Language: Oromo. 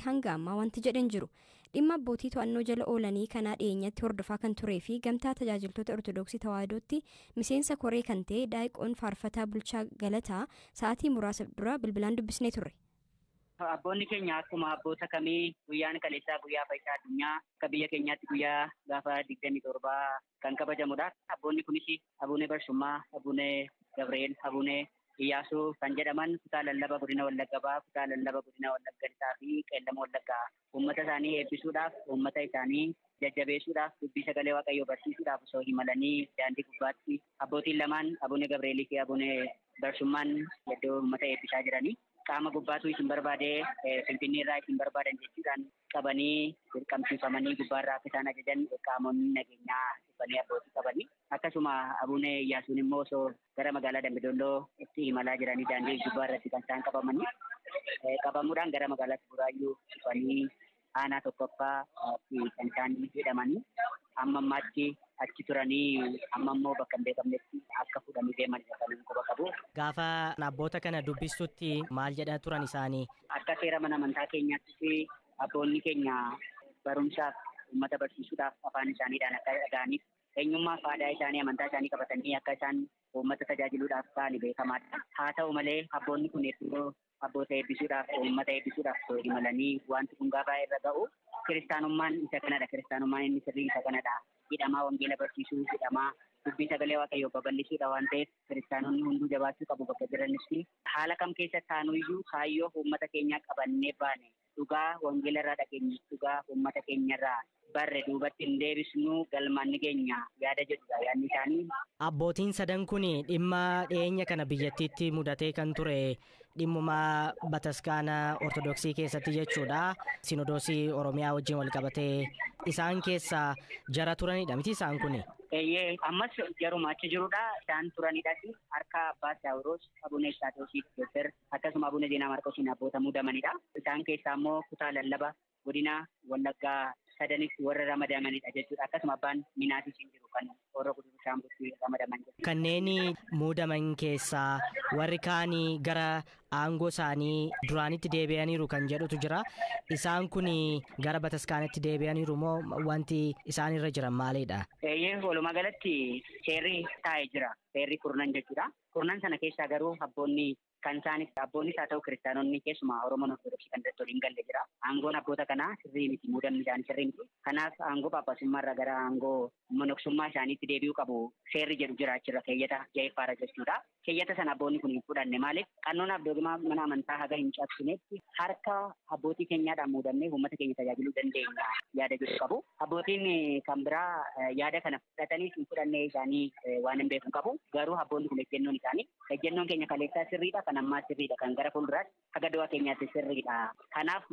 irratti hanga ammaa wanti jedhan jiru. Dhimma abbootii to'annoo jala oolanii kanaa dhiyeenyatti hordofaa kan turee fi gamtaa tajaajiltoota Ortodoksii Tawaahidootti miseensa koree kan ta'e Daaqoon Faarfataa Bulchaa Galataa sa'aatii muraasa dura bilbilaan dubbisnee turre. Abboonni keenya akkuma abboota kamii guyyaan kaleessaa guyyaa fayyisaa addunyaa akka biyya keenyaatti guyyaa gaafa 27 kan kabajamudha. Abboonni kunis Abuunee Barshummaa, Abuunee Gabri'eel, Abuunee Iyyaasuu kan jedhaman kutaa lallaba godina Wallagga Bahaa, kutaa lallaba godina Wallagga Lixaa fi Qeellama Wallaggaa uummata isaanii eebbisuudhaaf, uummata isaanii jajjabeessuudhaaf, dubbii sagalee Waaqayyoo barsiisuudhaaf osoo imalanii daandii gubbaatti abbootiin lamaan Abuunee Gabri'eelii fi Abuunee Barshummaan iddoo uummata eebbisaa jiranii. Qaama gubbaatu isin barbaadee Finfinnee irraa isin barbaadan jechuudhaan qabanii dirqamsiifamanii gubbaarraa akka isaan ajajan qaamonni nageenyaa dhufanii abbootii qabanii. Akkasuma Abuunee Iyyaasuun immoo osoo gara magaalaa Dambidolloo itti imalaa jiranii daandii gubbaarratti kan isaan qabamanii qabamuudhaan gara magaalaa Buraayyuu dhufanii aanaa tokkoffaa kan isaan jedhamanii amma ammaatti achi turanii amma immoo bakka hin beekamnetti akka fuudhanii deeman kan quba qabu. Gaafa abboota kana dubbistutti maal jedhaa turan isaanii? Akka seera mana amantaa keenyaatti abboonni keenya barumsaaf uummata barsiisuudhaaf afaan isaaniidhaan akka dhaga'aniif eenyummaa fi aadaa isaanii amantaa isaanii qabatanii akka isaan uummata tajaajiluudhaaf ta'an beekamaadha. Haa ta'u malee abboonni kun iddoo abboota eebbisuudhaaf uummata eebbisuudhaaf imalanii wanti kun gaafa irra ga'u kiristaanummaan isa kanadha. Kiristaanummaan inni sirrii isa kanadha. Hidhamaa wangeela barsiisuu, hidhamaa dubbii sagalee Waaqayyoo babal'isuudha waan ta'eef kiristaanonni hunduu jabaachuu qabu bakka jiranitti. Haala kam keessa taanuyyuu kaayyoo uummata keenyaa qabannee baane dhugaa wangeela irraa dhageenye dhugaa uummata keenyarraa barre duubatti hin deebisnu galmaan ni keenya yaada jedhudha yaadni isaanii. Abbootiin sadan kun dhimma dhiyeenya kana biyyattiitti mudatee kan ture dhimmuma bataskaana Ortodoksii keessatti jechuudha. Sinodoosii Oromiyaa wajjin wal qabatee isaan keessaa jara turanidha miti isaan kun? Eeyyee ammas jaruma achi jirudha. Isaan turanidhas harka abbaa Saawuroos, Abuunee Saatoosii Dookter akkasuma Abuunee Zeenaa Maarqoosiin abboota muudamanidha. Isaan keessaa immoo kutaa lallaba godina Wallaggaa sadanitti warra ramadamanidha jechuudha. Akkasuma abbaan Minaatis hin jiru kan warra Guduruu Shaambutti ramadaman jechuudha. Kanneen muudaman keessaa warri kaanii gara aangoo isaanii duraanitti deebi'aniiru kan jedhutu jira. Isaan kun gara bataskaanitti deebi'aniiru moo wanti isaan irra jiran maalidha? Eeyyee walumaa galatti seerri taa'ee jira. Seerri kurnan jechuudha. Kurnan sana keessaa garuu abboonni kan isaanis abboonnis haa ta'u kiristaanonni keessumaa Oromoon Ortodoksii kan irratti waliin galle jira. Aangoon abboota kanaa sirrii miti, muudamni isaanii sirrii miti. Kanaaf aangoo paappaasummaa irraa gara aangoo monoksummaa isaaniitti deebi'uu qabu seerri jedhu jira achirra keeyyata ja'effaarra jechuudha. Keeyyata sana abboonni kun hin fudhanne maaliif qannoon dogmaa mana amantaa haga hin cabsinetti harka abbootii keenyaadhaan muudamnee uummata keenya tajaajiluu dandeenya yaada jedhu qabu. Abbootiin kan biraa yaada kana fudhatanii hin fudhanne isaanii waan hin beeku qabu. Garuu abboonni kun ejjennoon isaanii ejjennoon keenya kaleessaa sirriidha, kan ammaa sirriidha, kan gara fuulduraas haga du'a keenyaatti sirriidha. Kanaaf